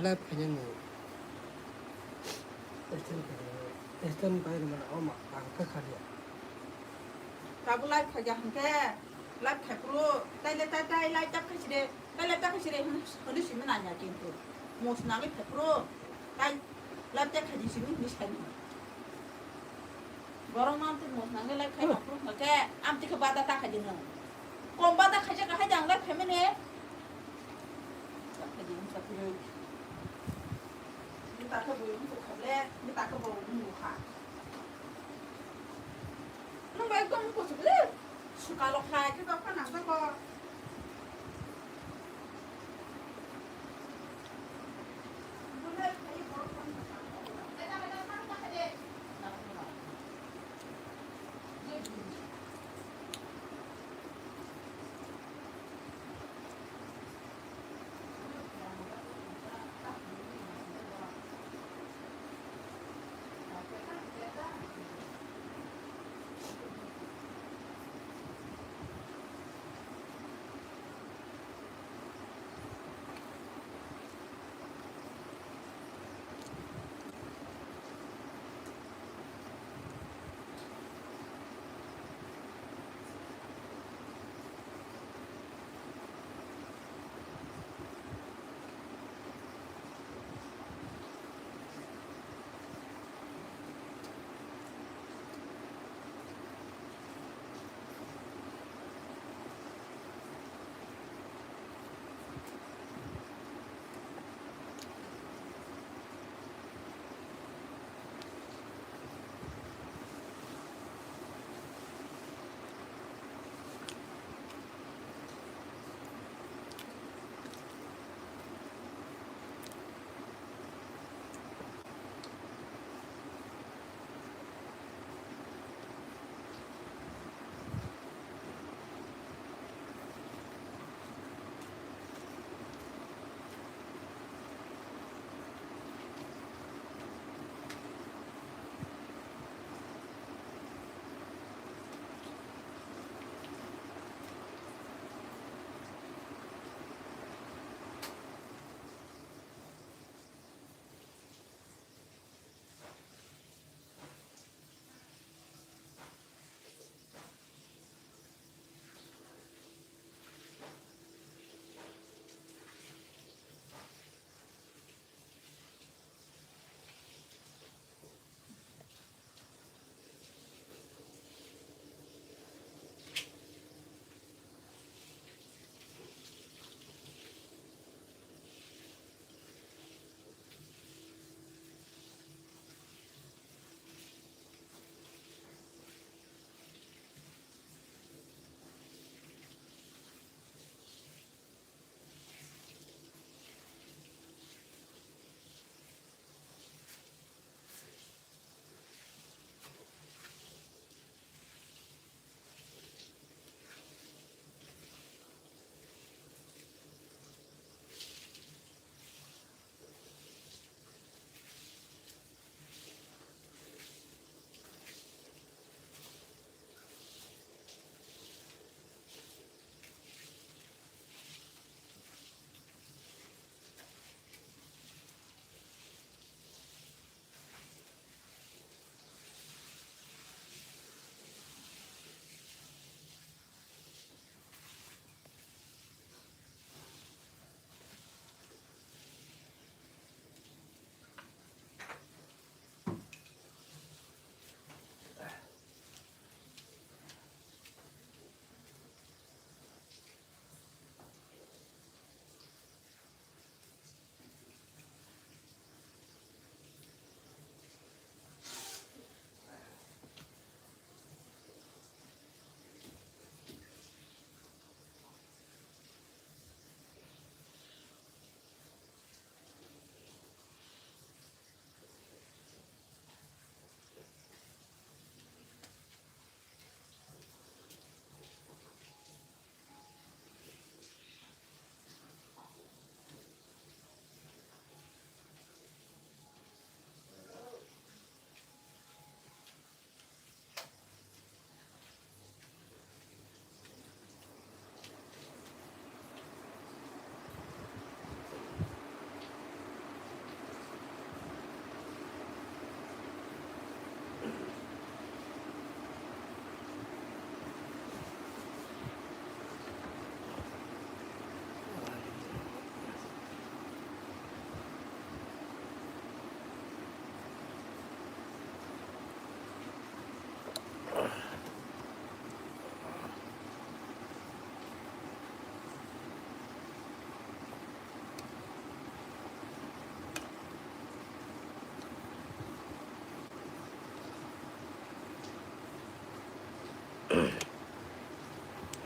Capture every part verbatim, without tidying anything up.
Live khainani. Extend khainani. Extend bai rwmani, o ma, ang khe khaliya. Tabuk live khaija hwnkhe, live khai phuru, taile tai, tai live tap khai side, tai live tap khai side hwn-, hwnwi simi nanya kintu. Mos nangwi khai phuru, tai live tap khaidi simi hwnwi sai mano. Borok no amtwi mos nangwi live khai phuru hwnkhe, amtwi khe bada ta khaidi nwng. Kom bada khaijak hai jang live khaimani. Tap khaidi wngsa phuru. Ni ta khe bo wngkha le, ni ta khe bo wngkha. Nwng bai tong kuchuk le. Sukalo khai khe dokha nang jago.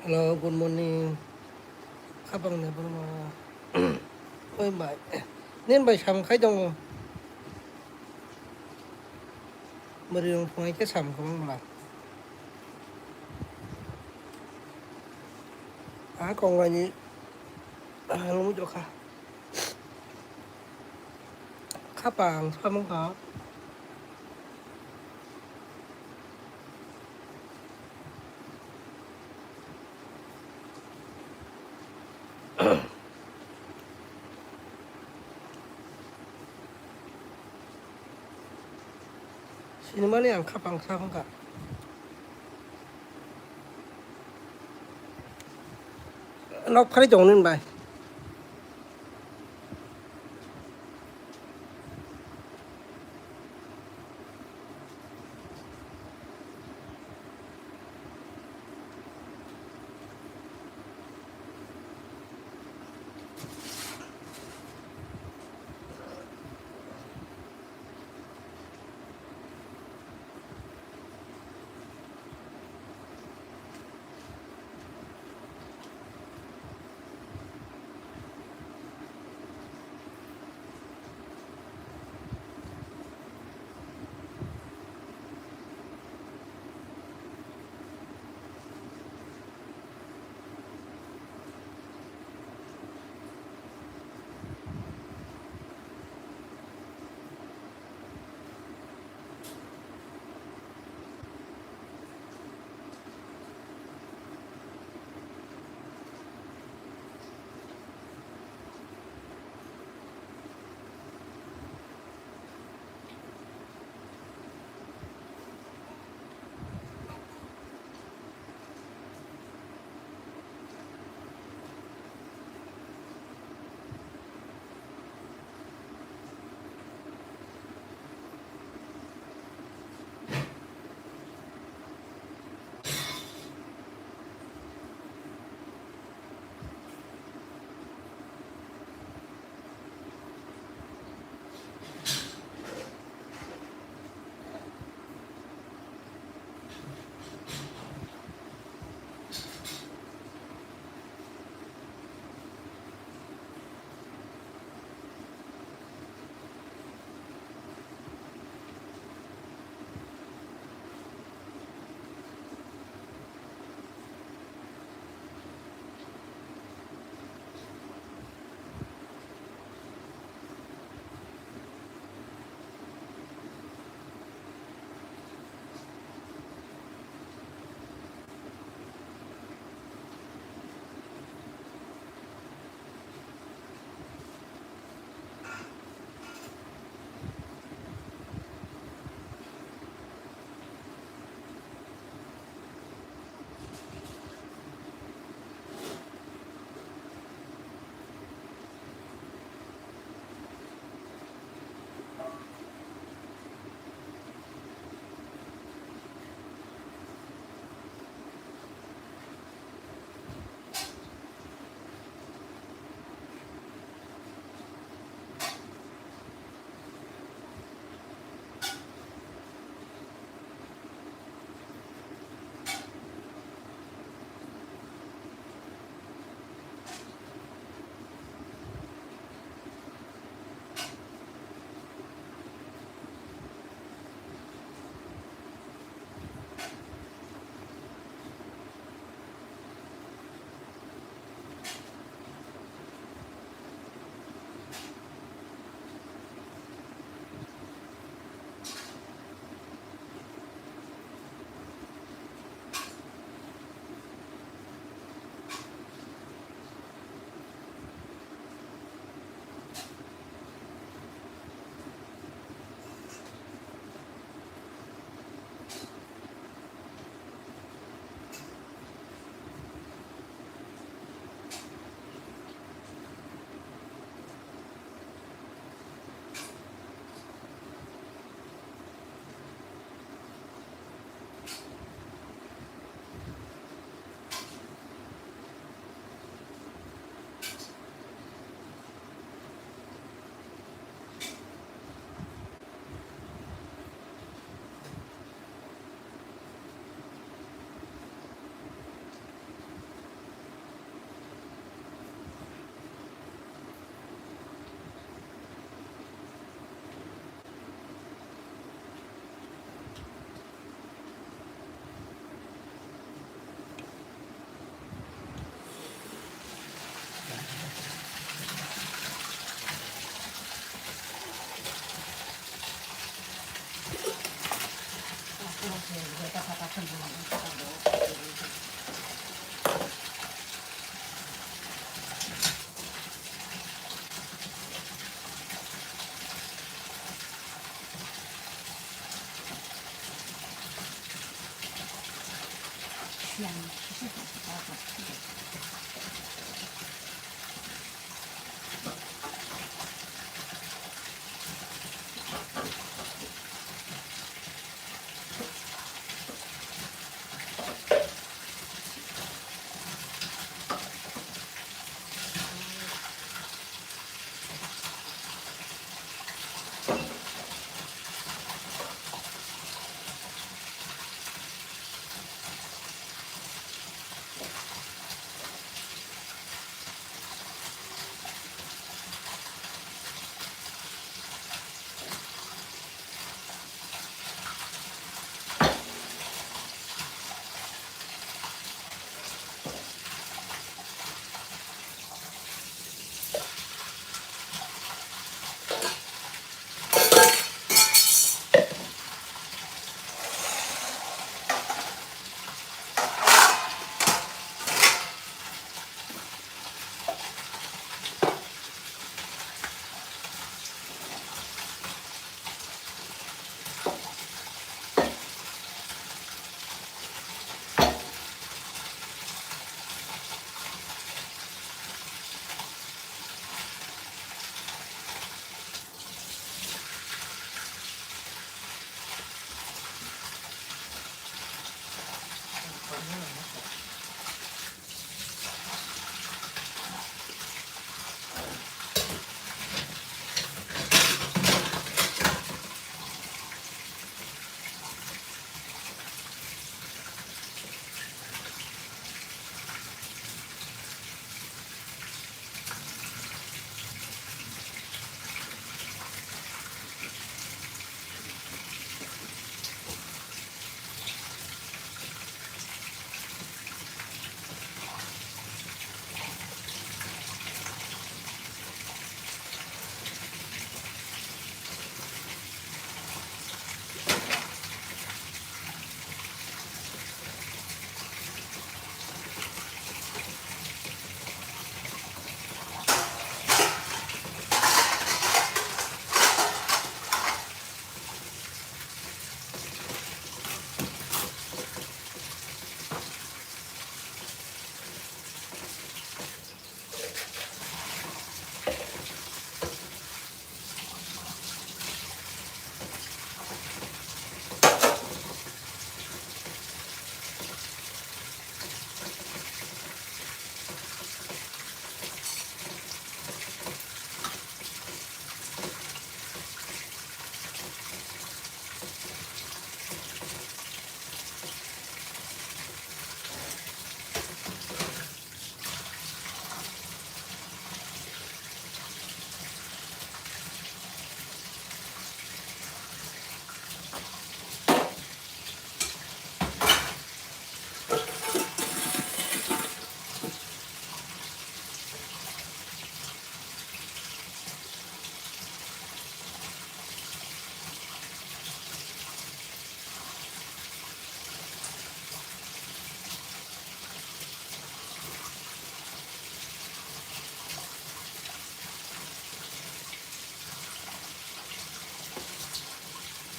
Hello, good morning. Khapang de borma. Oi bai. Nin bai sam khai tongo. Bwrwi rong phunai khe sam kwbang bwla. A kong bai ni. A lomwi rokha. Khapang samung kha. Sinimani ang khapang samung kha. Nok phari tongo nini bai.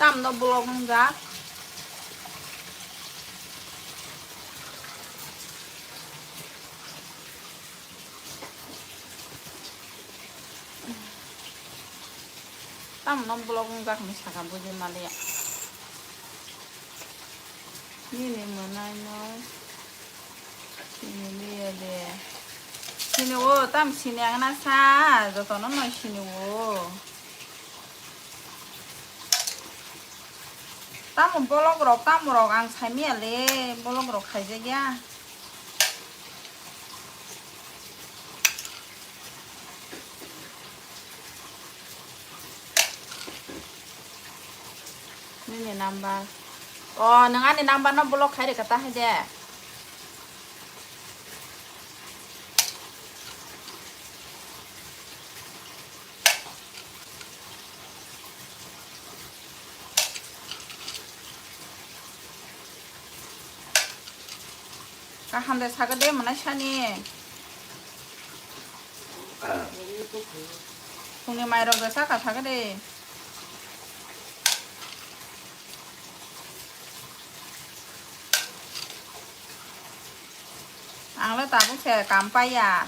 Tamno vlog wngjak. Tamno vlog wngjak hinwi sakha buji maliya. Nini mwnaino sini liya de. Sini o, tam sini ang na sa, jotono no sini o. Tamo bolok rok, tamo rok ang saimaya le, bolok rok khaijak ya. Nini number. O, nwng ani number no block khai rwkha ta hai de. Kaham de sago de mwnai sani. Phungni mairok de saka sago de. Ang le tabuk se kam paiya.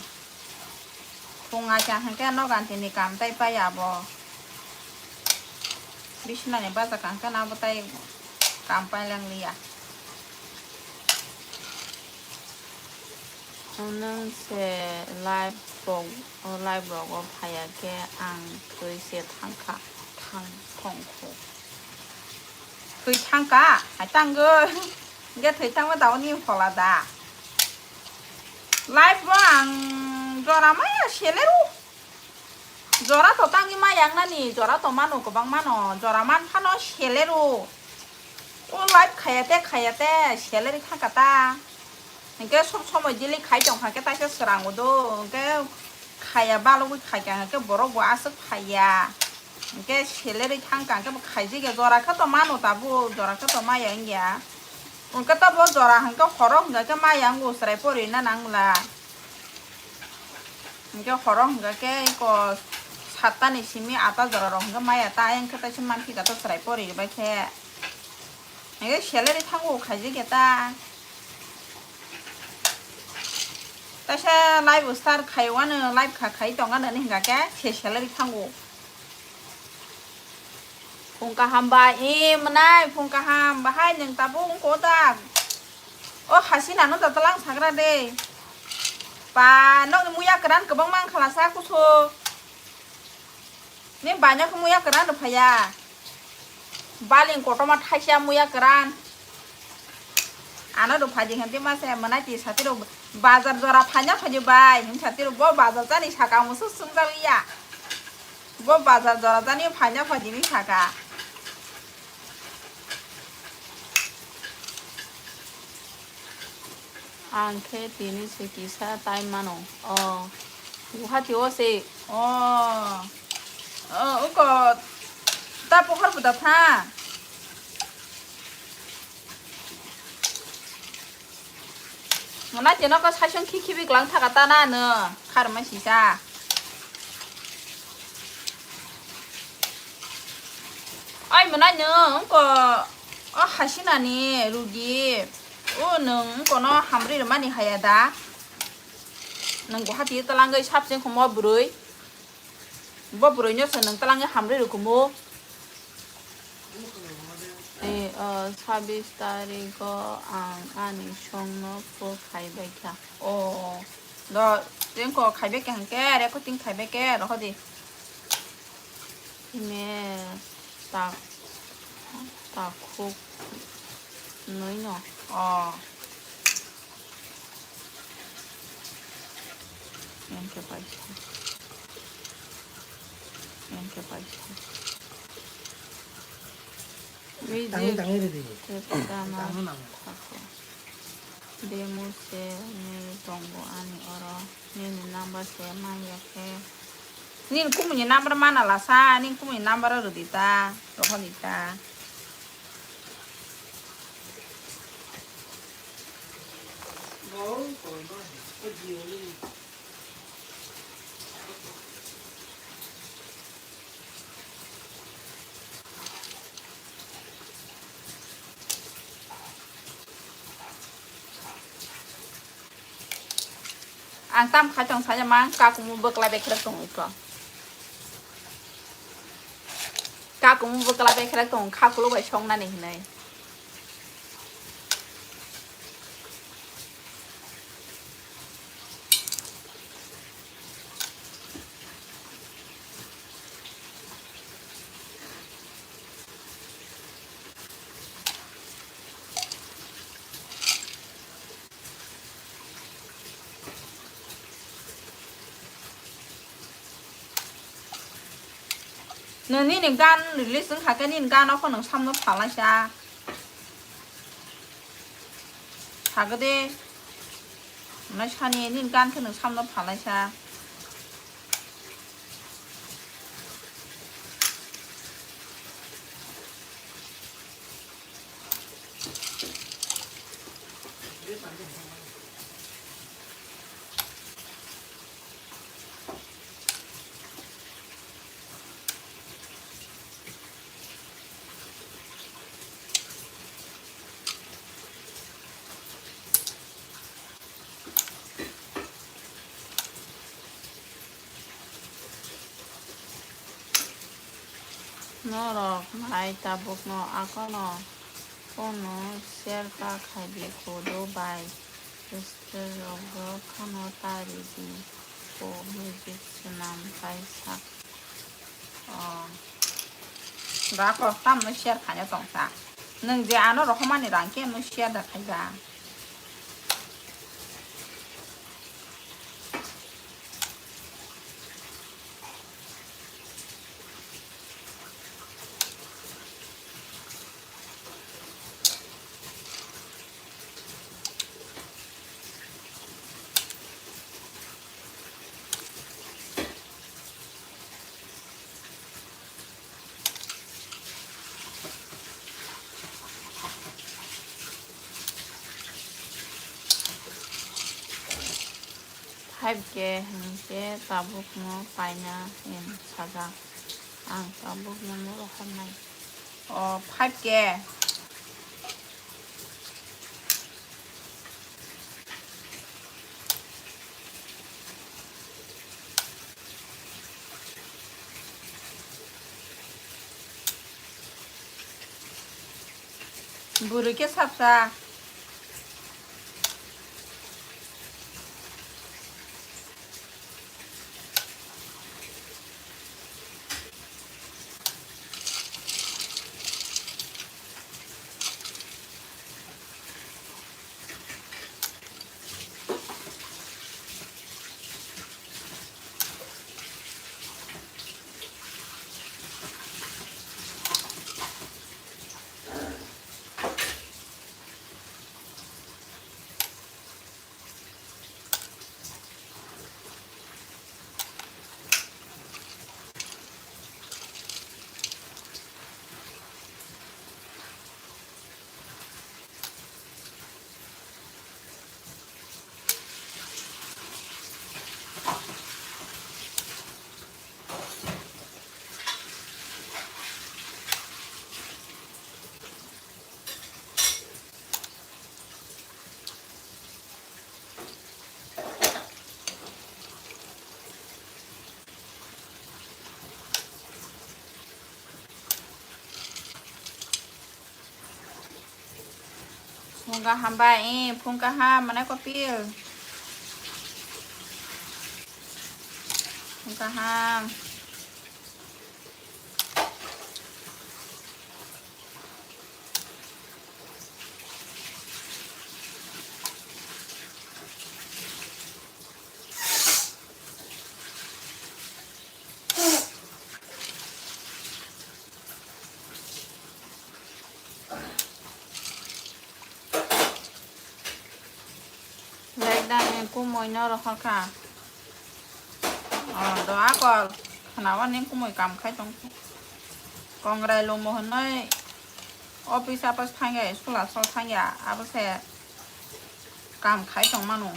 Phung acha hwnkhe nogo antini kam tai paiya bo. Bisnani bajak hwnkhe abo tai kam pai langliya. Nwng se live rok, o live rogo phaiya khe ang twi se thangkha, thang thongkho. Twi thangkha, hai tangwi. Hwnkhe twi thangma tabukni phola da. Live bo ang jora maya selero. Jora to tangwi maya wngnani, jora to mano kwbang mano. Jora man phano selero. O live khaya te, khaya te, selero thangkha ta. Hwnkhe sob somoi daily khai tongkha khe taisa swrango do. Hwnkhe khaya balogwi khaikha hwnkhe borok bo aswk phaiya. Hwnkhe selero thangkha hwnkhe bo khaijigya jora khe to mano tabuk, jora khe to maya wngya. Hwnkhe to bo jora hwnkhe horo hwnkha khe maya wngo chwrai porina nangla. Hwnkhe horo hwnkha khe eko satta ni simi ata jora rok hwnkhe maya ta ayang khe taisa manthika to chwrai pori bai khe. Hwnkhe selero thango khaijigya ta. Taisa live start khai wano live kha khai tongano hwnkha khe se selero thango. Phung kaham bai, e mwnai, phung kaham bahai nwng tabuk wngkha o da. O Hasina no da tlang sagra de. Pa, nokni muya kwran kwbangma wngkha lasa kusu. Ni baino khe muya kwran rw phaiya. Baling kotorma thaisa muya kwran. Ano rw phaidi hwnkhe mase mwnai ti satiro bazar jora phaina phaidi bai. Hwnkhe satiro bo bazar chani saka musu swngjak ya. Bo bazar jora jani phaina phaidi ni saka. Ang khe tini se kisa tai mano. O, Guwahati o se. O, o, uko ta pohor buda tha. Mwnai tino ko saisong khi khibi klang thaka ta na no kharma sisa. Ai mwnai nwng wngko o Hasinani rugi o nwng wngkono hamri rwmani haya da? Nwng Guwahati twlangwi sabse khum o bwrwi. Bo bwrwino se nwng twlangwi hamri rwkumo. E, o, sabis tarigo ang ani songno po khaibaikha. O, do, tengko khaibaikha hwnkhe, recording khaibaikhe, rohodi. Ime tak, takhuk nwi no. O. Yang khe paisa. Yang khe paisa. Tangi tangi ridi. Khe tama. Tangi nang. Thakho. Demo se ni tongo ani oro. Nini number se manya khe. Nini kumuni number mana lasa, nini kumuni number rwdi ta, rohordi ta. Ang tam khai tong saja mang kakumu bwkla bekrek tong iko. Kakumu bwkla bekrek tong khakulo bai songnani hinai. Nini gan release wngkha khe nini gan o khe nwng samno phalaisa. Sagade. Nai sani nini gan khe nwng samno phalaisa. Norok nai tabukno akono phone-o share ta khaidi kodo bai. Sister rok bo khano ta ridi ko music swnam tai sak. Oh. Ga ko tamno share khaina tongsa. Nwng je ano rohormani rang khe no share da khaiba. Five K hinkhe tabukno paina hin sajak. Ang tabukno no rohornai. O five K. Bwrwi khe sapsa. Phung kaham bai, eh, phung kaham, mana kopil. Phung kaham. Lekdani kumui no rohor kha. O, do akol khwnao ni kumui kam khai tong. Kongrai lumo hwnwi office apos thangya, school asol thangya, abo se kam khai tong mano.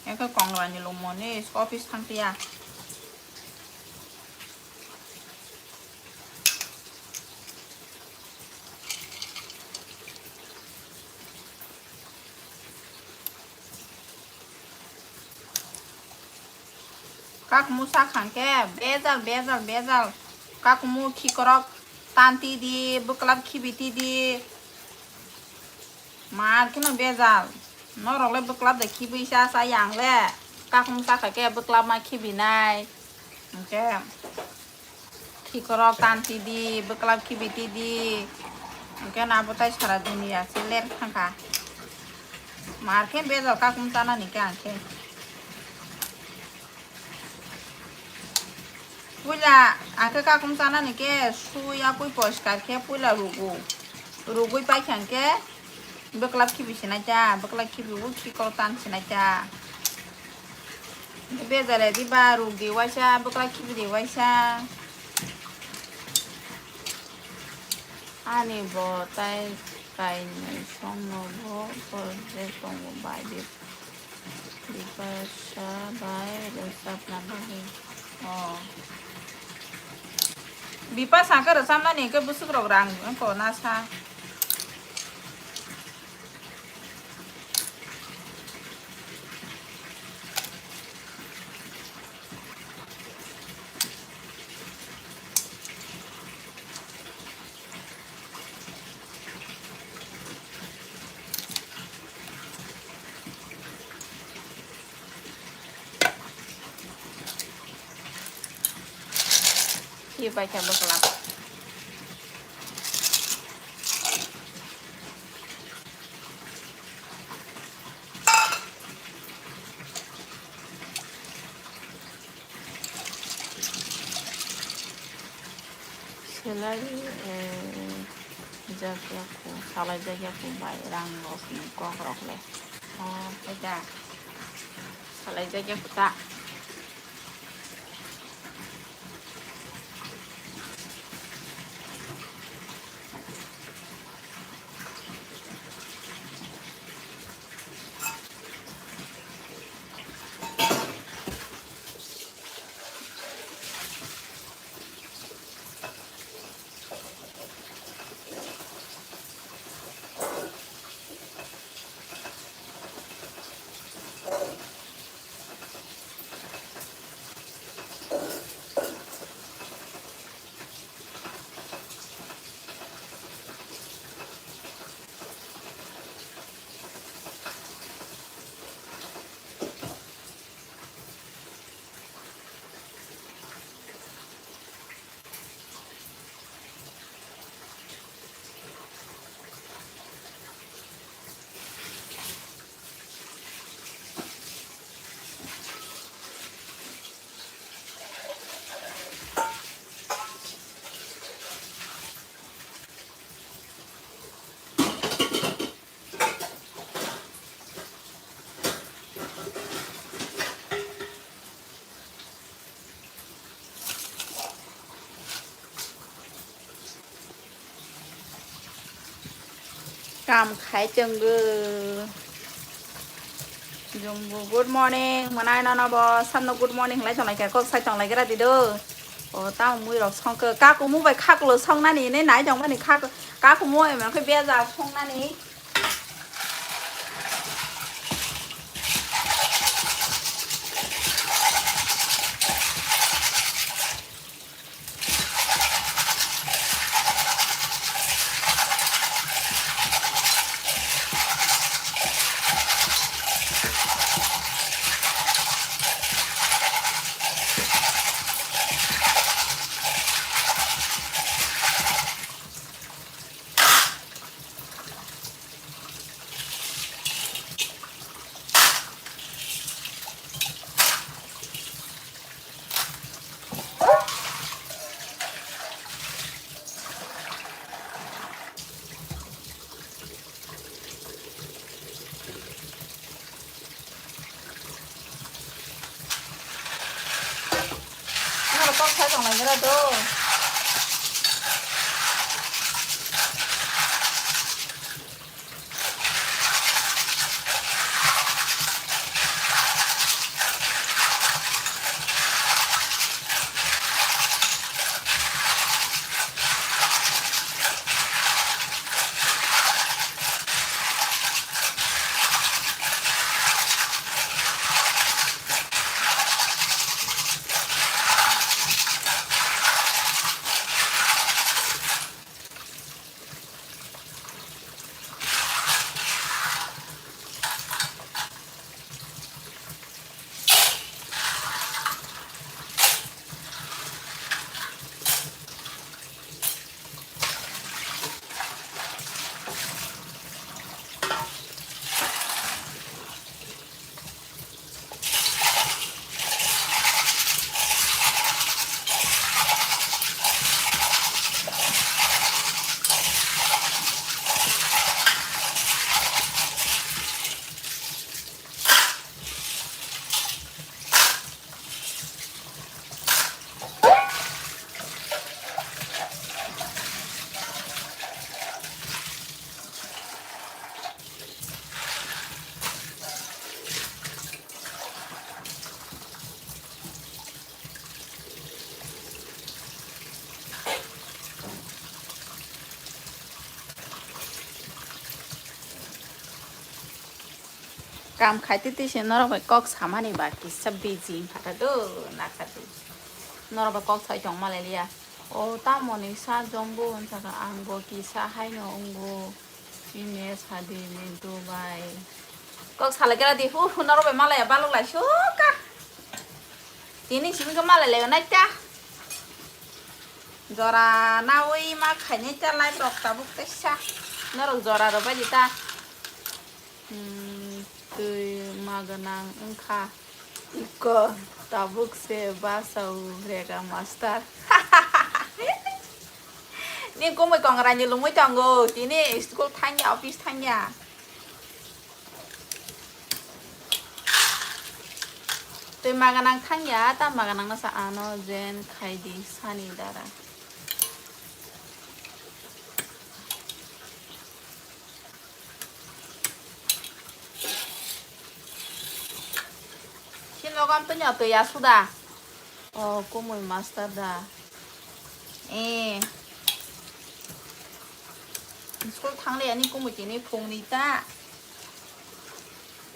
Eko kongrai ni lumo ni office thang tiya. Kakmu sakhang khe bejal, bejal, bejal. Kakmu khikorok tanti di, bwklap khibi tidi. Mar kheno bejal. Norok le bwklap de khibui sa sa yang le. Kakmu sakha khe bwklap ma khibinai. Hwnkhe khikorok tanti di, bwklap khibi tidi. Hwnkhe na bwtai sara duniya se ler thangkha. Mar khe bejal kakmu chanani khe ang khe. Puila ang khe kakum chanani khe suya pui poskar khe puila rugo. Rugui paikha hwnkhe bwklap khibi sinai cha, bwklap khibi o khikor tan sinai cha. Bejale diba rug di waisa, bwklap khibi di waisa. Ani bo tai kainwi songno bo project tongo bai di. Bipasa bai rwchapna bagwi. Oh. Bipasa khe rwchapnani hwnkhe bwswk rok rang wngkha na sa. Ki bai kha bwkla. Salai, eh, jak ya ku, salai jak ya ku bai rang rok ni kok rok le. Oh, eta. Salai jak ya ku ta. Kam khai chwngwi. Jumbo, good morning. Mwnai nono bo samno good morning lai tonglai kha, kok sai tonglai gra di do. O ta mui rok songkhe kakumu bai khakulo songnani ne nai tongmani khak-, kakumu emang khe beja songnani. Norok kok sai tonglai gra do. Kam khai twi twi se norok bai kok samani ba kisa busy wngkha ta do, nakha twi. Norok bai kok sai tong malai liya. O tamoni sa jombo wngkha kha, ang bo kisa haino wngbo. Chini sadi ni Dubai. Kok salai kera di, hu, hu, norok bai malai ya balok lai suka. Tini simi ko malai lai nai ta. Jora nawi ma khainai ta live rok tabuk teisa. Norok jora rok bai di ta. Hmm, twi ma gwnang wngkha. Iko tabuk se basa o rega master. Ni kumui kongra ni lungui tongo. Tini school thangya, office thangya. Twi ma gwnang thangya, ta ma gwnang no sa ano jen khai di sani dara. Sini logo am tanya twi ya suda. O kumui master da. Eh. School thang le ani kumui tini phung ni ta.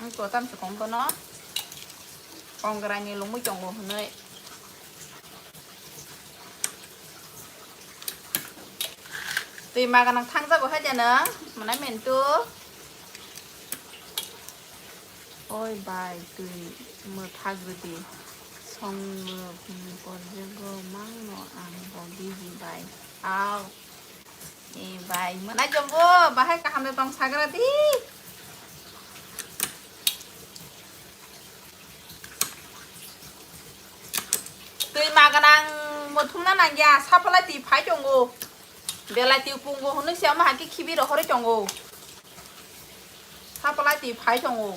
Ang to tam se kong kono. Kong grani lungui tongo hwnwi. Twi ma gwnang thangjago hai de nwng, mwnai mentu. Oi bai, twi mwthak rwdi. Songmwrwkni porjego mangno ang bo busy bai. Au. E bai, mwnai jombo, bahai kaham de tong sagra di. Twi ma gwnang muthungna nangya, sapalai twi phai tongo. Belai twi pungo hwnwi se omo hai khe khibi rohorwi tongo. Sapalai twi phai tongo.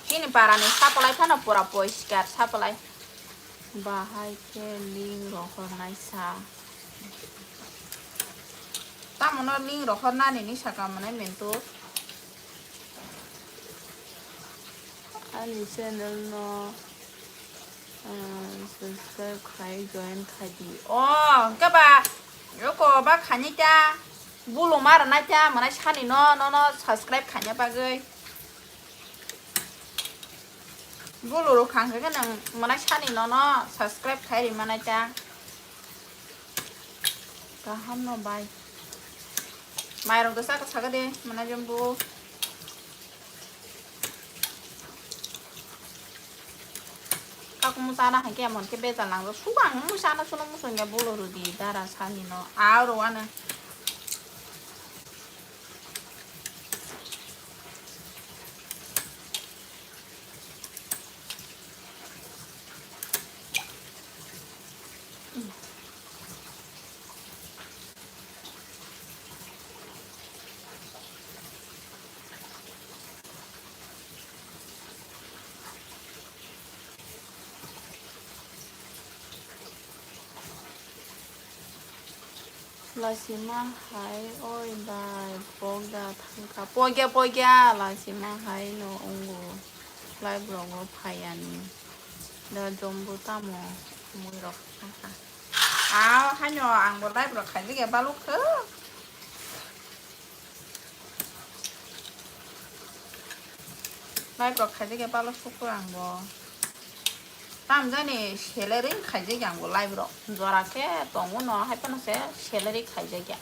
Chini parani sapalai phano pura poriskar sapalai. Bahai khe link rohornai sa. Tamono link rohornani ni saka mwnai mentu. Ani channel no, ah, subscribe khai join khai di. O, hwnkhe ba, roko ba khainai ta, bulu ma rwnai ta, mwnai sani no, nono subscribe khaina bagwi. Bulu rwkha hwnkhe nwng mwnai sani nono subscribe khai ri manai ta. Kaham no bai. Mairok da saka saka de mwnai jombo. Kakumu chana hai khe emon khe bejal nang sugang mu chana suno muchungya bulu rwdi dara sani no aro ano. Lasima hai oi bai pokda thangkha. Pogya pogya lasima hai no ongo. Live rogo phayani. Da jombo tamo mui rok thangkha. Aw haino angbo live rok khaijak ya baluk khe. Live rok khaijak ya baluk sukha angbo. Tamjani salary khaijak ya angbo live rok. Jora khe tongo no hai phano se salary khaijak ya.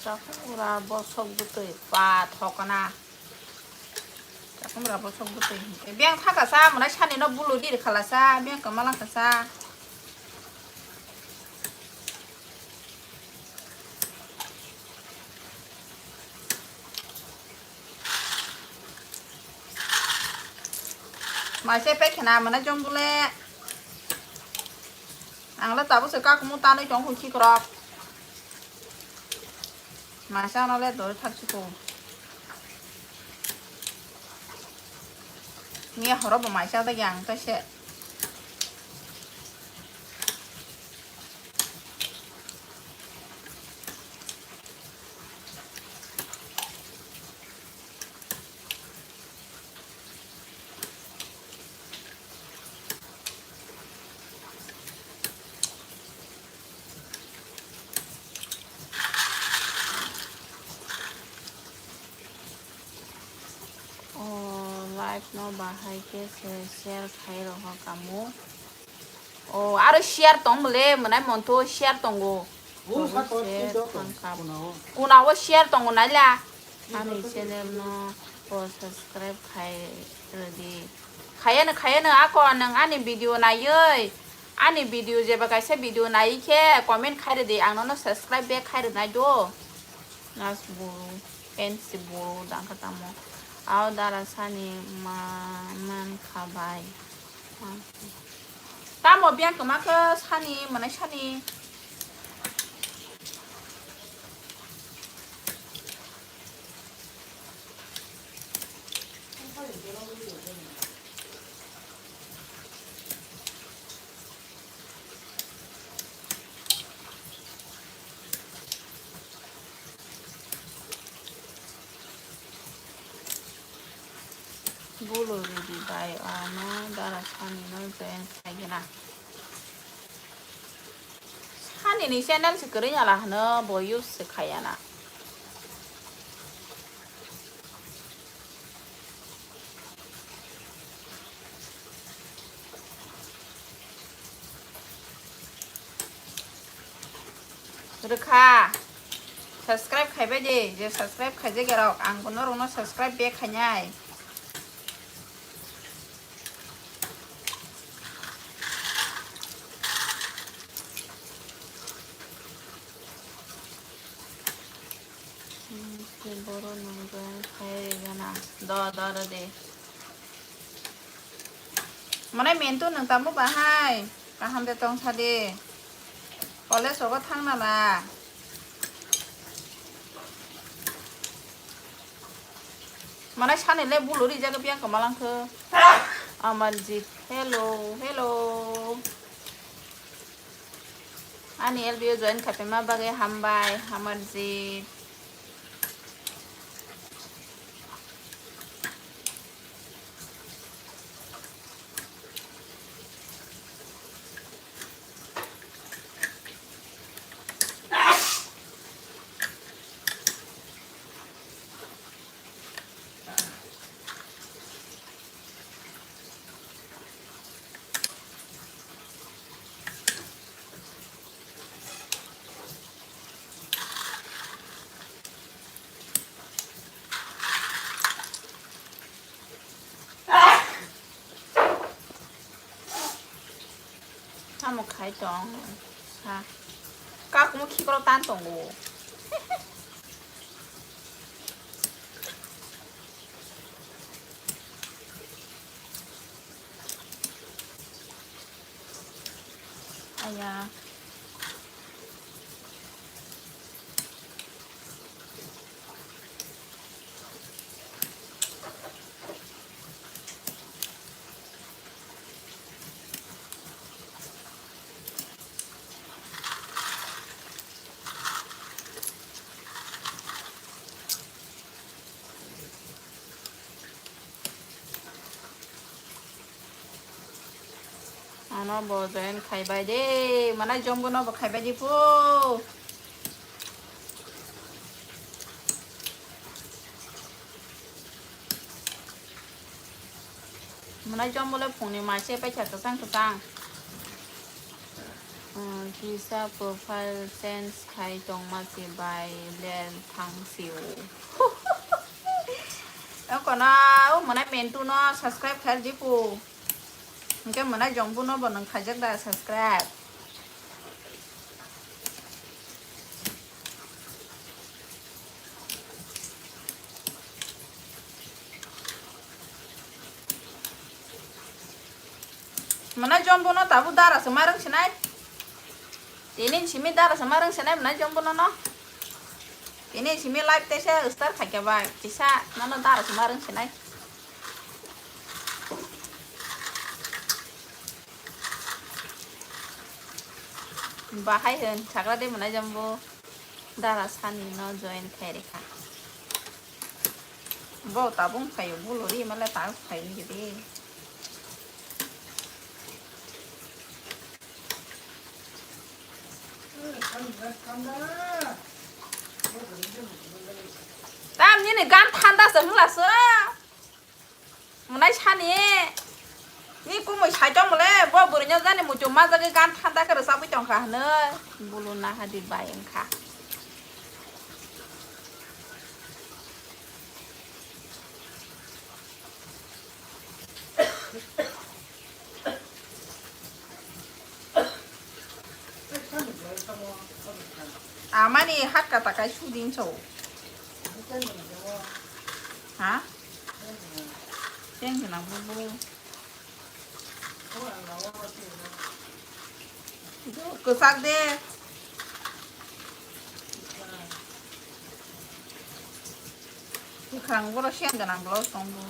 Chakung ura bosok bwtwi pa thokna. Chakung ura bosok bwtwi hinkhe. Biyang thaka sa, mwnai sani no bulu dir khala sa, biyang kwma lang kha sa. Maise pek khena mwnai jong bule. Ang le tabuk se kakumu tanwi tong hwn khikrok. Maisa no le dori thak siko. Miya horo bo maisa da yang ta se. Live no bahai khe se share khai roho kamu. O, aro share tong bole, mwnai monto share tongo. Share thangkha. Kuna o share tongo naila. Ani channel no bo subscribe khai rwdi. Khayano, khayano, ako nwng ani video naiwi, ani video jeba kaisa video naiwi khe comment khai rwdi, ang nono subscribe back khai rwnai do. Nas buru, N C buru, dangka tamo. Ao dara sani ma-, man kha bai. Tamo biang kama khe sani, mane sani. Bulu ridi bai ano dara sani no join khaigena. Sani ni channel se kwrwi ala hwno bo use se khayana. Rwkha. Subscribe khaibai di, je subscribe khaijak ya rok, ang bo norokno subscribe back khainai. Hmm, si borok nung join khai rwgana. Do, do, do de. Mane mentu nung tamo bahai? Kaham de tong sa de. College rogo thang na na. Mane sani le bulu rijak biang kamalang khe. Amarjit, hello, hello. Ani L B O join khaiphaima bagwi hambai, Amarjit. Tamo khai tong sa. Kakmo khikrok tan tongo. Aya. Ano bo join khaibai de, mana jombo no bo khaibai di pu. Mana jombo le phone ni mase paisa kwchang kwchang. Hmm, kisa profile change khai tongma se bai len thang sio. Okono o mwnai mentu no subscribe khai di pu. Hingke mwnai jombo no bo nang khaijak da subscribe. Mwnai jombo no tabuk dara se ma rwng sinai. Tini simi dara se ma rwng sinai mwnai jombo no no. Tini simi live tesa star khaikha bai kisa nono dara se ma rwng sinai. Bahai hwn sagra de mwnai jombo dara sani no join khai rikha. Bo tabung phaio, bo lori male tabung phaio gidi. Tam nini gan thanda se hwla se. Mwnai sani, ni kumui sai tong mole, bo bwrwino jani muchung majagwi gan thanda khe rwchapwi tongkha hwnwi, bulu nahadi bai wngkha. Amani hakka takai sudin so. Ha? Teng gwnang bubu. Kwchak de. Kwkhwrang borok siyan gwnang blouse tongo.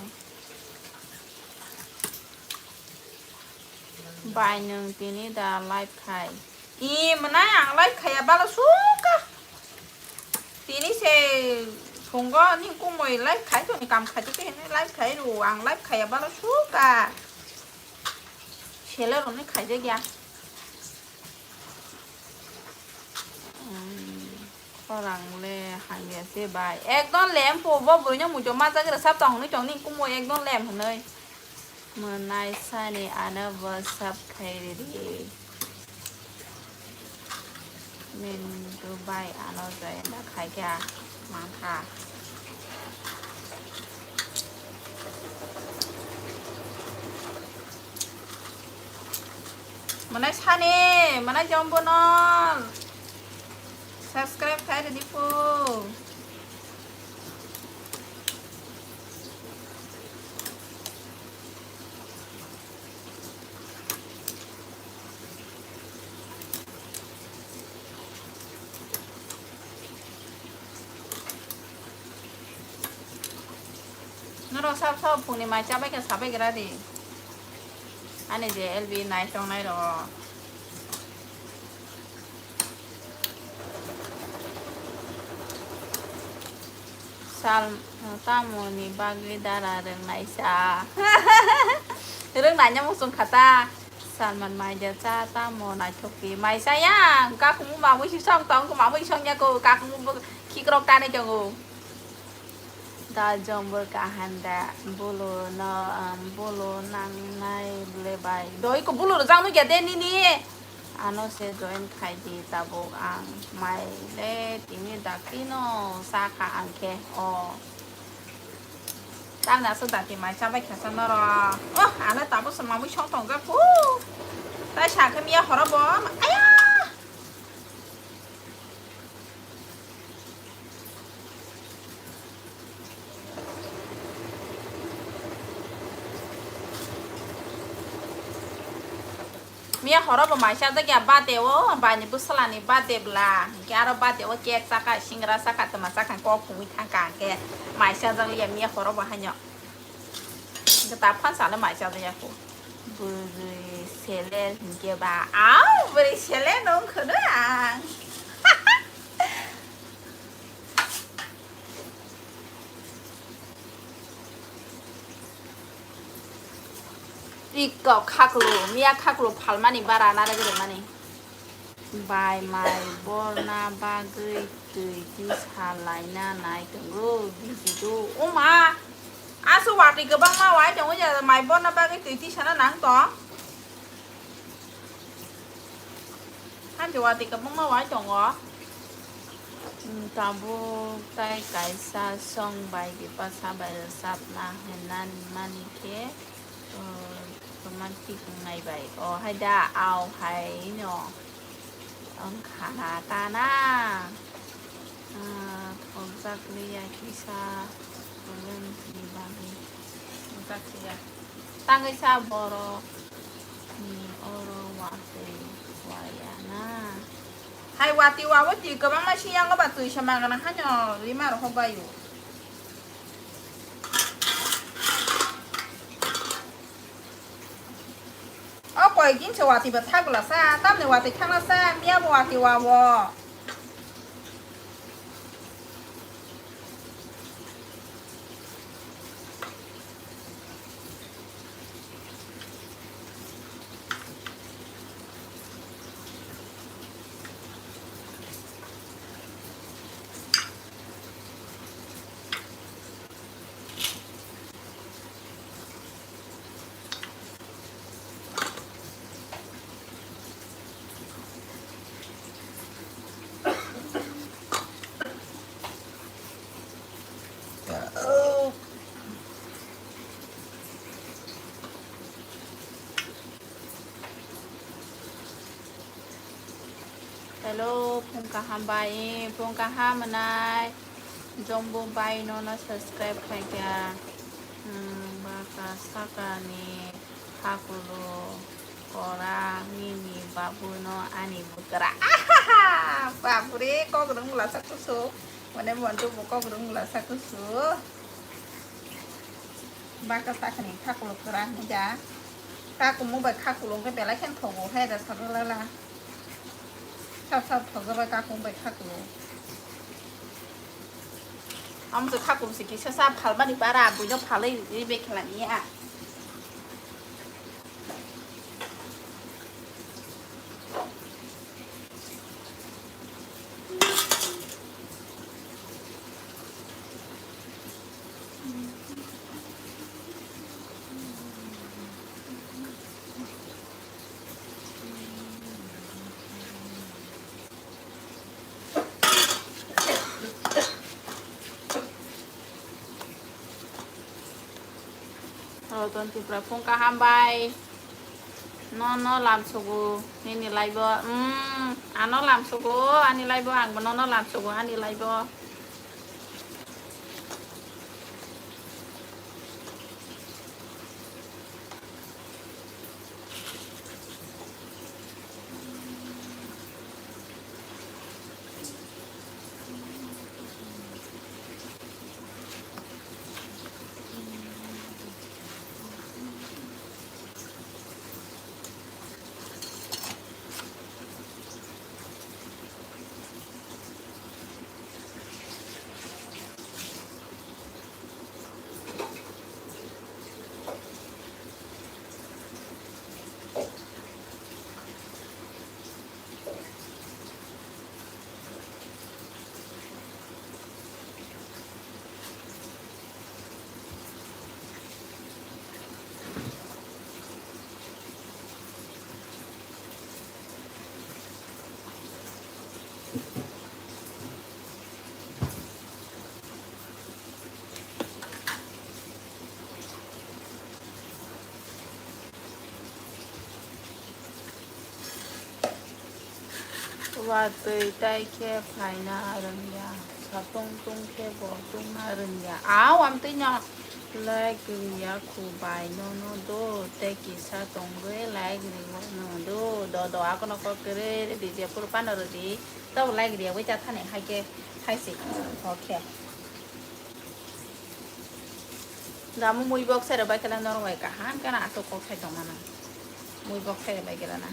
Bai nwng tini da live khai. I mwnai ang live khaiya balo suka. Tini se phungo ni kumui live khai toni kam khai tike hwnwi live khai ru ang live khaiya balo suka. Seller hwnwi khaijak ya. Khorang le hamya se bai. Ekdom lem po bo bwrwino muitu majak rwchap tong hwnwi tong ni kumui ekdom lem hwnwi. Mwnai sani ano bo sap khai ridi. Mintu bai ano join da khai kha mangkha. Mwnai sani, mwnai jombo no subscribe khai ridi po. Norok sab sab phungni mai chabai khe sabai gra di. Ani je L B nai tongnai rok. Sal tamoni bagwi dara rwngnaisa. Rwngnaino muchung kha ta. Salman maida cha tamo naithok di. Mai cha yang, kakungmu mamui si song tong, mamui song ya ko, kakungmu bo khikrok tanai tongo. Da jombor kaham da, bolo no, um, bolo nangnai le bai. Doi ko bolo rwjak nukya de nini. Ano se join khai di tabuk ang mai le tini dakti no sakha ang khe o. Tamni aswk dakti mai chabai kha sa norok. Oh, ano tabuk se mamui song tongjak ko. Tai sakhe miya horo bo. Aya! Miya horo bo mai chajak ya birthday o, bai ni bwsala ni birthday bwla. Hinkhe aro birthday o cake chakha, singra chakha, twma chakha, kok phungwi thangkha hinkhe mai chajak ya miya horo bo haino. Hinkhe ta phan sano mai chajak ya kho. Bwrwi seler hinkhe ba, au bwrwi seler no wngkha no ang. Iko khaklu, miya khaklu phalmani bara nare gede mani. Bai mai borna bagwi twi tisa laina nai tongo, bisi do. O ma, asu watwi kwbangma wai tongo ya, mai borna bagwi twi tisana nang tong. Hamjwk watwi kwbangma wai tongo. Tabuk tai kaisa song bai bipasa bai rwchapna hwnna mani khe, o, romantic wngnai bai. O hai da, au hai no wngkha na ta na. Ah, thokjak liya kisa problem ni bagwi. Thokjak liya. Tangwi sa borok ni oro watwi waya na. Hai watwi wawi twi kwbangma siyango ba twi se magana hano rima rohor baio. O koi din se watwi bo thak bwla sa, tamni watwi thangna sa, miya bo watwi wa bo. Hello, phung kaham bai, phung kaham mwnai. Jombo bai nono subscribe khaikha. Hmm, baka sakani khakulu kora nini babuno ani bukra. Ahaha! Bapre, kok rwng lasa kusu. Mane montu bo kok rwng lasa kusu. Baka sakani khakulu kora nija. Kakumu bai khakulu ke belai khen thogo hai da sarlala. Sap sap thokjabai kakumu bai khakulu. Amse khakulu se kisa sa phalmani bara buino phalai ri be khelani a. Ratan Tripura phung kaham bai. No, no lam sugo, nini laibo. Hmm, ano lam sugo, ani laibo, ang bo no, no lam sugo, ani laibo. Watwi tai khe phaina rwngya, satung tung khe bo tungna rwngya. A watwi no like rwya khu bai nono do, tei kisa tongwi like rwya no do. Do do akono kok kwrwi rwdi, jephuru phano rwdi, tabo like rwya wi ta thani hai khe hai se. Okay. Damu mui bok sere bai kela norok bai kaham kena aswk kok sai tongmana. Mui bok sere bai kela na.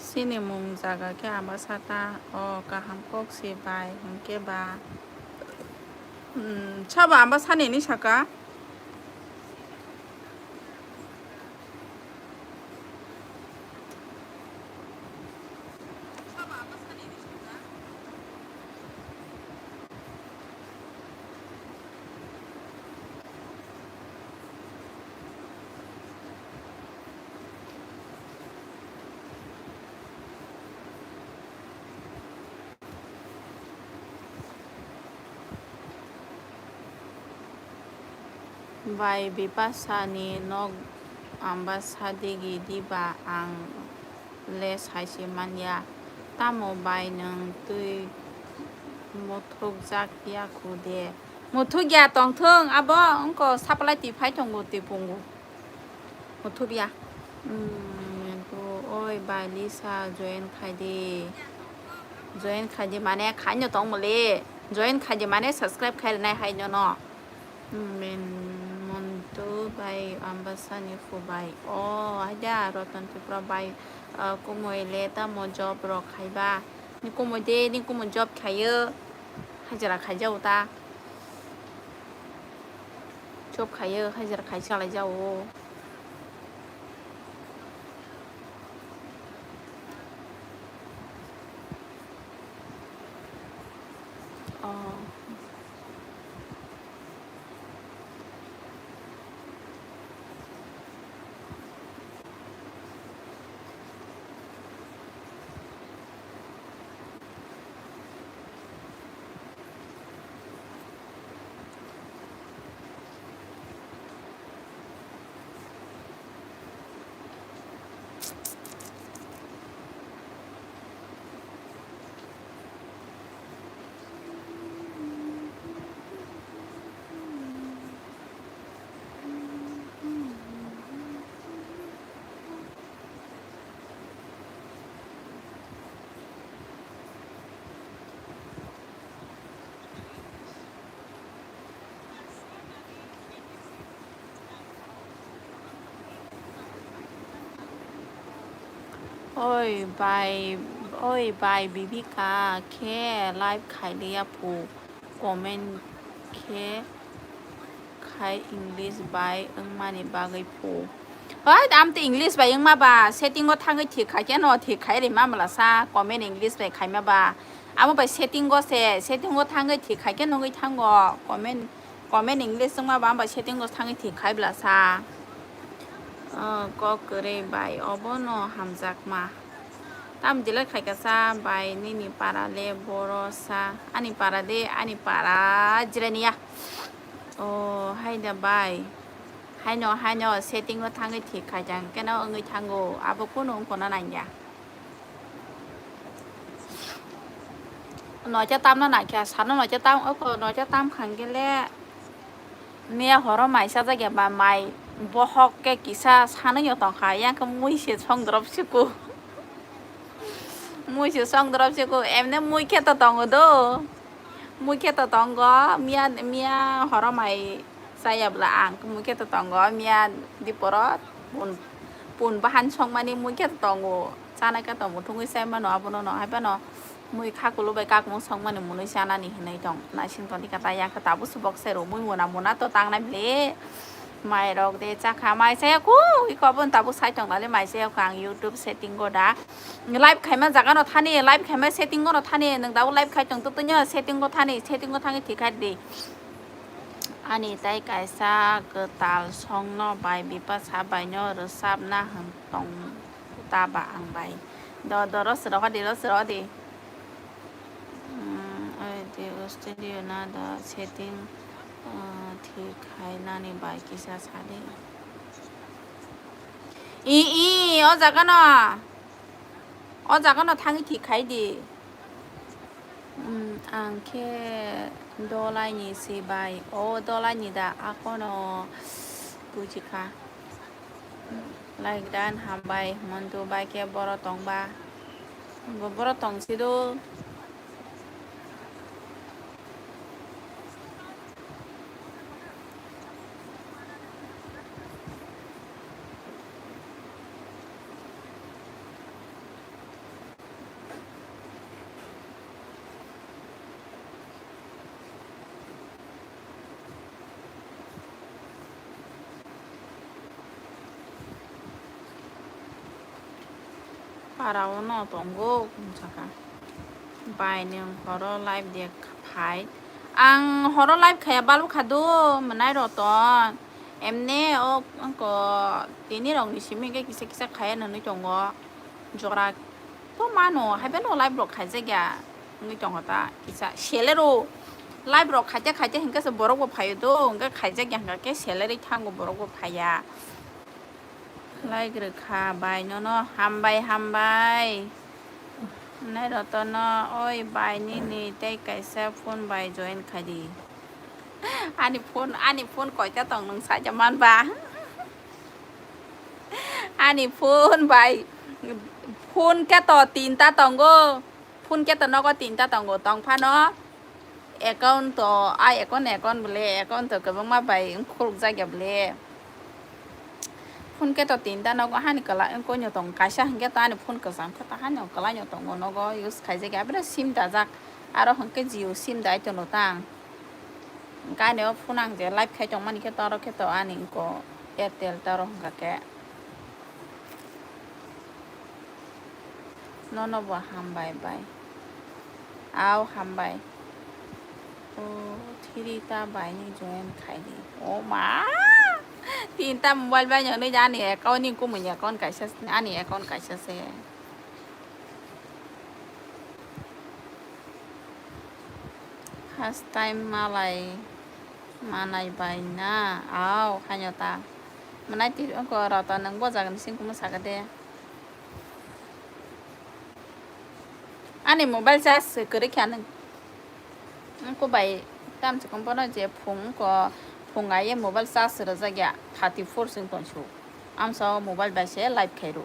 Chini mung jaga khe Ambasa ta, o kaham kok se bai, hwnkhe ba, hmm, sabo Ambasa ni hinwi saka? Bai Bipasha ni nok Ambasa digi diba, ang le saise manya. Tamo bai nwng twi muthukjak ya khu de? Muthuk ya tongthung, abo wngko supply twi phai tongo twi pungo. Muthubya. Hmm, to, oi bai Lisa, join khai di. Join khai di mane khaino tong mole. Join khai di mane subscribe khai rwnai hai nono. Hmm, men Montu bai Ambasa ni phu bai. O, haida Ratan Tripura bai, ah, kumui le tamo job rok khaiba. Ni kumui de, ni kumui job khayo. Hajira khaijao ta. Job khayo, hajira khai chalai jao. Oh. Oi bai, oi bai, Bibika khe live khailiya phu, comment khe khai English bai wngmani bagwi phu. Hai, am tei English bai wngma ba, setting o thangwi thik khai khe no thik khai rima mala sa, comment English bai khaima ba. Amo bai setting o se, setting o thangwi thik khai khe nugwi thango, comment, comment English wngma ba, am bai setting o thangwi thik khai bla sa. Oh, kok kwrwi bai, obo no hamjakma. Tam delete khai kha sa bai, nini para le boro sa, ani para de, ani para jirani ya. Oh, hai da bai. Haino, haino, setting o thangwi thik khai jang, keno wngwi thango, abo kunu wngkona nangya. Nocha tamna nangkha, sano nocha tam, oko nocha tam khangkhe le, miya horo mai sajak ya ba mai, bohok ke kisa sanwi yo tongkha, yang khe mui se song drop siko. Mui se song drop siko, emne mui khe to tongo do. Mui khe to tongo, miya, miya horo mai chaya bwla ang mui khe to tongo, miya diporo pun, pun bahan songmani mui khe to tongo. Chana khe to muthungwi chai mano abono no, hai phano mui kha kulu bai kakmung songmani mwnwi chanani hinwi tong. Naising toni kha ta, yang khe tabuk se bok sai rw mui muna muna to tangnai bwle. Mai rok de chakha, mai chaya khu, iko aboni tabuk sai tong nale mai chaya khu ang YouTube setting o da. Live khaima jaga no thani, live khaima setting o no thani, nwng tabuk live khai tong to, tini setting o thani, setting o thangwi thik khai di. Ani tai kaisa kwtal song no bai Bipasha bai no rwchapna hwn tong ta ba ang bai. Do, do, ro sro di, ro sro di. Hmm, oi de studio na da setting, uh, thik khai nani bai kisa sadi. I, i, o jaga no. O jaga no thangwi thik khai di. Hmm, ang khe Dolai ni se bai. O Dolai ni da, akono buji kha. Like dan hambai, Montu bai khe boro tong ba. Bo-, boro tong si do. Para o no tongo, wng sakha. Bai nwng horo live de phai. Ang horo live khaya balu kha do, mwnai Roton. Emne o, wngko tini rok ni simi khe kisa kisa khaya nwnwi tongo. Jora to mano, hai phano live rok khaijak ya wngwi tongo ta kisa salary o. Live rok khaite khaite hinkhe se borok bo phaio do, hinkhe khaijak ya hinkhe salary thango borok bo phaiya. Like rwkha bai nono, hambai hambai. Nai Rotono, oi bai nini tei kaisa phone bai join khai di. Ani phone, ani phone koita tong nwng saja man ba? Ani phone bai, phone khe to tinta tongo. Phone khe to nogo tinta tongo, tong phano account to, a account, account bole, account to kwbangma bai khuluk jak ya bole. Phone khe to tinta nogo, hani kwlai wng koi no tong, kaisa hinkhe to ani phone kwcham khe to hani kwlai no tongo, nogo use khaijak ya, aboni sim dajak, aro hinkhe Jio sim dai tono tang. Gani o phone ang je live khai tongmani khe to aro khe to ani wngko Airtel to aro hwnkha khe. Nono bo hambai bai. Au hambai. O thiri ta bai ni join khai di. O ma! Tinta mobile bai nwnwi ani account ni kumui ni account kaisa ani account kaisa se. First time malai manai bai na, au, haino ta. Manai ti wngko Roton nwng bo jaga ni sing kumu saka de. Ani mobile charge se kwrwi kha nwng. Wngko bai tamchikung bono je phung wngko, phung aiye mobile charge rwjak ya, thirty four sing tongsu. Amsa o mobile bai se live khairo.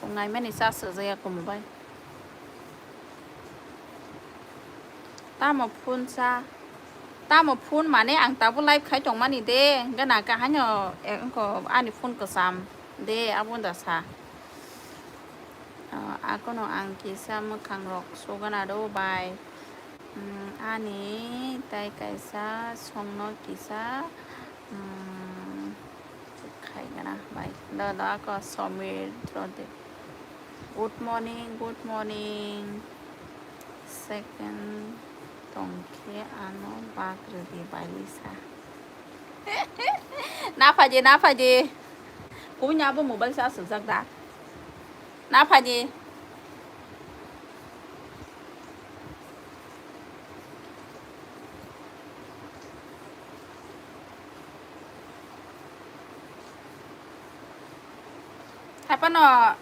Phung naimani charge rwjak ya ko mobile. Tamo phone sa, tamo phone mane ang tabuk live khai tongmani de, hwnkhe nang khe haino, eh, wngkho ani phone kwcham de, abo wngda sa. Ah, akono ang kisa mwkhang rok sugana do bai. Hmm, ani tai kaisa songno kisa, hmm, Khaigana bai. Da, da, ako Somir Trode. Good morning, good morning. Second tongkhe ano bak rwdi bai Lisa. Na phaidi, na phaidi. Kunya abo mobile sa sujak da. Na phaidi. Haipano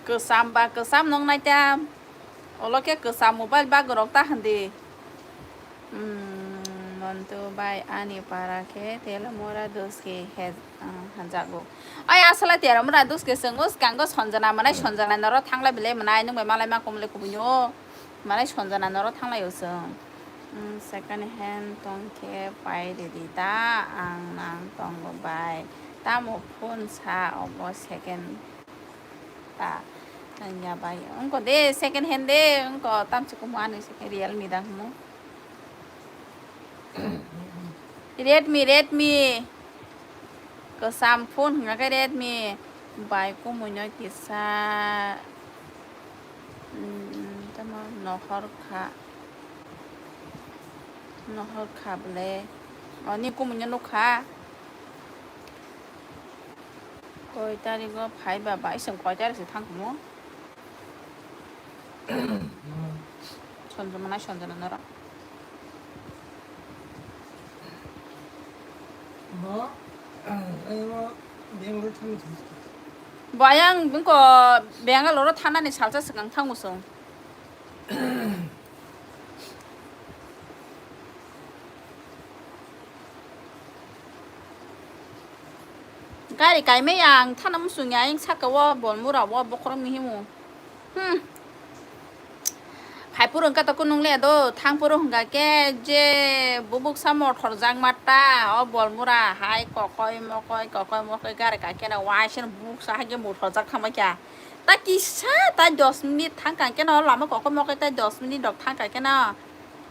kwcham ba kwcham nung nai tam. Olo khe kwcham mobile bagwi rok ta hwn di. Hmm, Montu bai ani para khe Telamura Duski he, ah, hanjago. Ai asala Telamura Duski chwng o swkango Sanjana mwnai, Sanjana noro thanglai belai mwnai, nwng bai malai ma kumle kubunio. Mwnai Sanjana noro thanglai o chwng. Hmm, second hand tong khe pai ridi ta, ang nang tongo bai. Tamo phone sa obo second ta. Nangya bai. Wngko de second hand de, wngko tamchi kumu ani second Realme da hwnmo. Redmi, Redmi. Kwcham phone hwnka khe Redmi. Bai kumuino kisa, mm, tamo nohor kha. Nohor kha bwle. Oni kumuino nukha. Koi tarigo phai ba bai, chwng koi tarik se thang kumo? Sonjona nai, Sonjona noro. Bo, eh, bo, Bangalore thangwi thangkha. Bo ayang bwngko Bangalore o thanani salsa swkang thango chwng. Gari kaimai ang thana muchungya ayang saka o Bolmura o bokhorok ni himo. Hmm. Phai phuru hwnkha to kunung le do, thang phuru hwnkha khe je bubuksa mothor jak ma ta, o Bolmura hai kokoi mokoi, kokoi mokoi gari kai khe na, waiseno bubuksa hai khe mothor jak thangma kha. Ta kisa, ta dos minute thang kha khe no, lama kokoi mokoi ta dos minute rok thang kha khe no,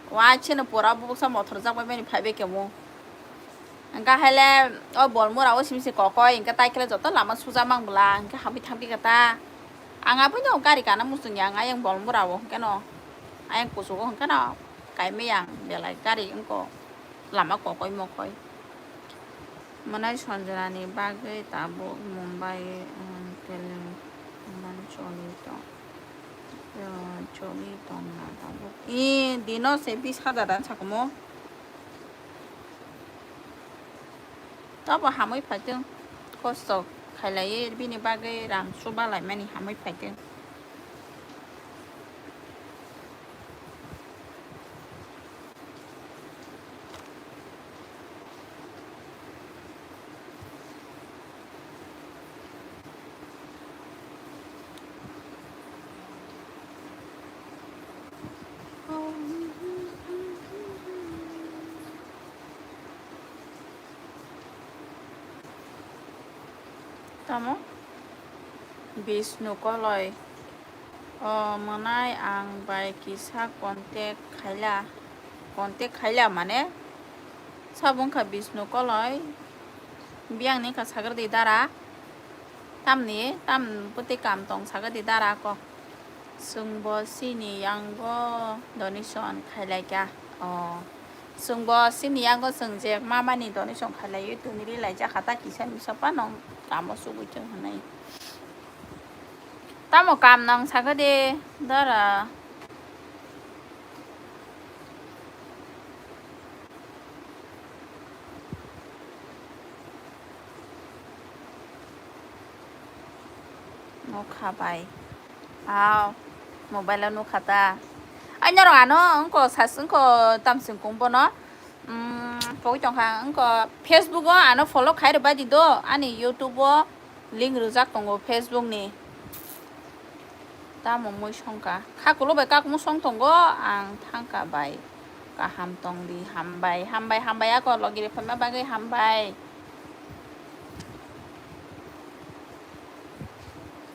waiseno pura bubuksa mothor jak bai mani phai bai khe mo. Hwnkha haile o Bolmura o simi se kokoi, hwnkhe tai khe joto lama suja mang bwla, hwnkhe hamwi thangpi kha ta. Ang aboino gari kana muchungya, ang ayang Bolmura o, hwnkhe no ayang kuchugo, hwnkhe no kaimai ang belai gari wngko lama kokoi mokoi. Mwnai Sanjana ni bagwi tabuk Mumbai, um, tel-, man choli tong, uh, choli tong na tabuk. I dino se bis hajar dan sakumo. Tobo hamwi phaitwng, kosto khailaiwi bini bagwi rang chuba laimani hamwi phaitwng. Tamo? Bishnu Koloi. O mwnai ang bai kisa contact khaila. Contact khaila mane? Sabo wngkha Bishnu Koloi. Biyang ni wngkha Sagri di dara. Tamni, tam bwtwi kam tong Sagri di dara ko. Chwngbo chini yango donation khailaikha. O, chwngbo chini yango chwng je mamani donation khailaiwi twnwi ri laijakha ta kisa misa phano kamo chugwi thung hwnwi. Tamo kam nang sakha de dara. Nukha bai. Aw, mobile o nukha ta. Ai norok ano wngko sas wngko tamsing kung bono. Mm, pogwi tongkha wngko Facebook o ano follow khai rwbai di do ani YouTube o link rwjak tongo Facebook ni. Tamo mui songkha. Kha kulo bai kakmung song tongo, ang thangkha bai. Kaham tong di, hambai, hambai, hambai, ako logi rok phaima bagwi hambai.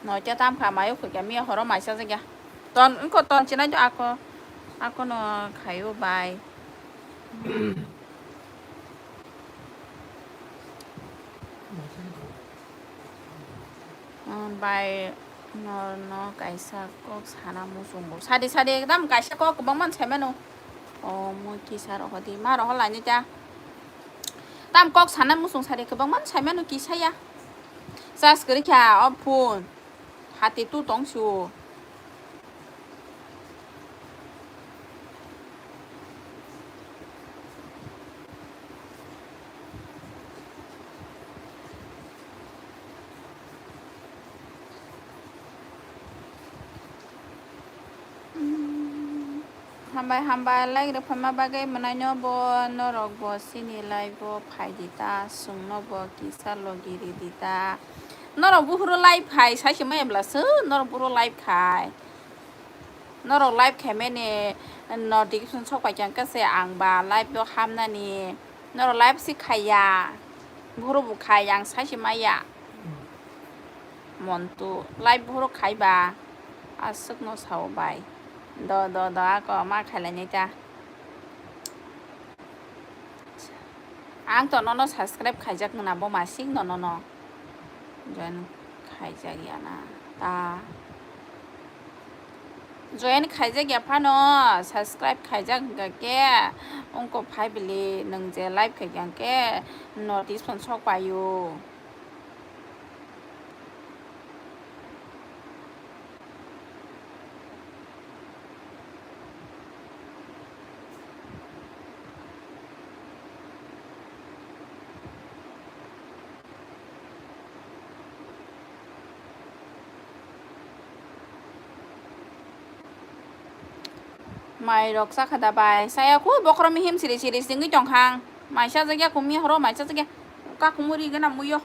Noita tam kha, mayo khukya, miya horo maisa jagya. Ton, wngkho ton chinai do ako, ako no khayo bai. Bai norno kaisa kok sana muchungo. Sadi sadi ekdam kaisa kok kwbangma saimano. O mui kisa rohodi ma rohor laini ta. Tam kok sana muchung sadi kwbangma saimano kisaya. Charge kwrwi kha o phone. Hati tu tong sio. Hambai, hambai, like rok phaima bagwi mwnaino bo, norok bo chini live o phai di ta, chwngno bo kisa logi ri di ta. Norok buphuru live phai, sai se maya bwla se, norok buphuru live khai. Norok live khaimani notification sok pai kha khe se ang ba live o hamnani. Norok live se khaiya. Buphuru bo khai, ang sai se maya. Montu live buphuru khai ba. Aswk no sao bai. Do, do, do, ako ma khailai nai ta. Ang to nono subscribe khaijak na bo masing no nono. Join khaijak ya na ta. Join khaijak ya phano, subscribe khaijak hwnkha khe, wngkok phai bili nwng je live khaikha khe notice phano sok paio. Mai rok chakha da bai. Saya khu bokhorok mihim siri siri singwi tongkha ang. Mai chajakya khumya horo mai chajakya. Kakhumui ri gana muiyo.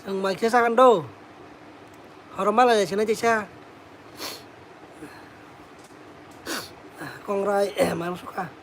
Ang mai khe sagan do. Horo malai sinai tisa. Kongrai, eh, mai sukha.